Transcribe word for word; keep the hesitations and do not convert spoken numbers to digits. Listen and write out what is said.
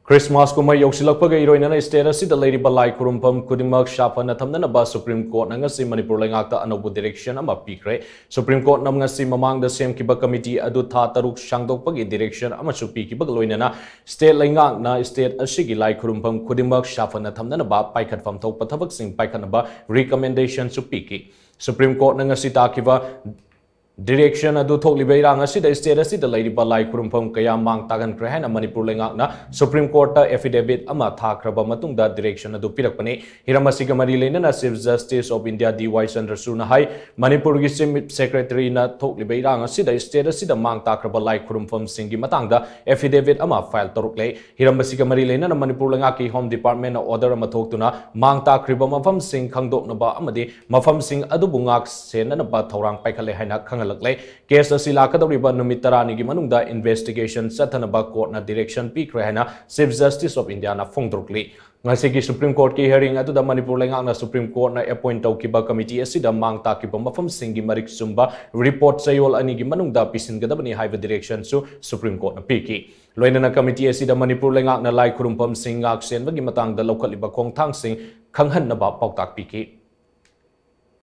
Christmas ꯀꯨꯝꯍꯩ ꯌꯧꯁꯤꯜꯂꯛꯄꯒ ꯏꯔꯣꯏꯅꯅ state ꯑꯁꯤꯗ ꯂꯩꯔꯤꯕ ꯂꯥꯏ ꯈꯨꯔꯨꯝꯐꯝ ꯈꯨꯗꯤꯡꯃꯛ ꯁꯥꯐꯅ ꯊꯝꯅꯅꯕ Supreme Courtꯅ ꯉꯁꯤ ꯃꯅꯤꯄꯨꯔ ꯂꯩꯉꯥꯛꯇ ꯑꯅꯧꯕ direction ꯑꯃ ꯄꯤꯈ꯭ꯔꯦ꯫ Supreme Courtꯅ ꯉꯁꯤ ꯃꯃꯥꯡꯗ ꯁꯦꯝꯈꯤꯕ committee ꯑꯗꯨ ꯊꯥ ꯇꯔꯨꯛ ꯁꯥꯡꯗꯣꯛꯄꯒꯤ direction ꯑꯃꯁꯨ ꯄꯤꯈꯤꯕꯒ ꯂꯣꯏꯅꯅ state ꯂꯩꯉꯥꯛꯅ state ꯑꯁꯤꯒꯤ ꯂꯥꯏ ꯈꯨꯔꯨꯝꯐꯝ ꯈꯨꯗꯤꯡꯃꯛ ꯁꯥꯐꯅ ꯊꯝꯅꯅꯕ ꯄꯥꯏꯈꯠꯐꯝ ꯊꯣꯛꯄ ꯊꯕꯛꯁꯤꯡ ꯄꯥꯏꯈꯠꯅꯕ recommendationꯁꯨ ꯄꯤꯈꯤ꯫ Supreme Courtꯅ ꯉꯁꯤ ꯇꯥꯈꯤꯕ direction ꯑꯗꯨ ꯊꯣꯛꯂꯤꯕ ꯏꯔꯥꯡ ꯑꯁꯤꯗ state ꯑꯁꯤꯗ ꯂꯩꯔꯤꯕ ꯂꯥꯏ ꯈꯨꯔꯨꯝꯐꯝ ꯀꯌꯥ ꯃꯥꯡ ꯇꯥꯛꯍꯟꯈ꯭ꯔꯦ ꯍꯥꯏꯅ ꯃꯅꯤꯄꯨꯔ ꯂꯩꯉꯥꯛꯅ Supreme Courtꯇ affidavit ꯑꯃ ꯊꯥꯈ꯭ꯔꯕ ꯃꯇꯨꯡꯗ direction ꯑꯗꯨ ꯄꯤꯔꯛꯄꯅꯤ꯫ ꯍꯤꯔꯝ ꯑꯁꯤꯒ ꯃꯔꯤ ꯂꯩꯅꯅ Chief Justice of India ꯗꯤ ꯋꯥꯏ ꯆꯟꯗ꯭ꯔꯆꯨꯗꯅ ꯍꯥꯏ, ꯃꯅꯤꯄꯨꯔꯒꯤ Chief Secretaryꯅ ꯊꯣꯛꯂꯤꯕ ꯏꯔꯥꯡ ꯑꯁꯤꯗ state ꯑꯁꯤꯗ ꯃꯥꯡ ꯇꯥꯛꯈ꯭ꯔꯕ ꯂꯥꯏ ꯈꯨꯔꯨꯝꯐꯝꯁꯤꯡꯒꯤ ꯃꯇꯥꯡꯗ affidavit ꯑꯃ file ꯇꯧꯔꯛꯂꯦ꯫ ꯍꯤꯔꯝ ꯑꯁꯤꯒ ꯃꯔꯤ ꯂꯩꯅꯅ ꯃꯅꯤꯄꯨꯔ ꯂꯩꯉꯥꯛꯀꯤ Home Departmentꯅ order ꯑꯃ ꯊꯣꯛꯇꯨꯅ ꯃꯥꯡ ꯇꯥꯛꯈ꯭ꯔꯤꯕ ꯃꯐꯝꯁꯤꯡ ꯈꯪꯗꯣꯛꯅꯕ ꯑꯃꯗꯤ ꯃꯐꯝꯁꯤꯡ ꯑꯗꯨꯕꯨ ꯉꯥꯛ ꯁꯦꯟꯅꯅꯕ ꯊꯧꯔꯥꯡ ꯄꯥꯏꯈꯠꯂꯦ ꯍꯥꯏꯅ ꯈꯪꯍꯜꯂꯛꯂꯦ꯫ Case ꯑꯁꯤ ꯂꯥꯛꯀꯗꯧꯔꯤꯕ ꯅꯨꯃꯤꯠ ꯇꯔꯥꯅꯤꯒꯤ ꯃꯅꯨꯡꯗ investigation ꯆꯠꯊꯅꯕ courtꯅ direction ꯄꯤꯈ꯭ꯔꯦ ꯍꯥꯏꯅ Chief Justice of Indiaꯅ ꯐꯣꯡꯗꯣꯔꯛꯂꯤ꯫ ꯉꯁꯤꯒꯤ Supreme Courtꯀꯤ hearing ꯑꯗꯨꯗ ꯃꯅꯤꯄꯨꯔ ꯂꯩꯉꯥꯛꯅ Supreme Courtꯅ appoint ꯇꯧꯈꯤꯕ committee ꯑꯁꯤꯗ ꯃꯥꯡ ꯇꯥꯛꯈꯤꯕ ꯃꯐꯝꯁꯤꯡꯒꯤ ꯃꯔꯤꯛ ꯆꯨꯝꯕ report ꯆꯌꯣꯜ ꯑꯅꯤꯒꯤ ꯃꯅꯨꯡꯗ ꯄꯤꯁꯤꯟꯒꯗꯕꯅꯤ ꯍꯥꯏꯕ directionꯁꯨ Supreme Courtꯅ ꯄꯤꯈꯤ꯫ ꯂꯣꯏꯅꯅ committee ꯑꯁꯤꯗ ꯃꯅꯤꯄꯨꯔ ꯂꯩꯉꯥꯛꯅ ꯂꯥꯏ ꯈꯨꯔꯨꯝꯐꯝꯁꯤꯡ ꯉꯥꯛ ꯁꯦꯟꯕꯒꯤ ꯃꯇꯥꯡꯗ ꯂꯧꯈꯠꯂꯤꯕ ꯈꯣꯡꯊꯥꯡꯁꯤꯡ ꯈꯪꯍꯟꯅꯕ ꯄꯥꯎꯇꯥꯛ ꯄꯤꯈꯤ꯫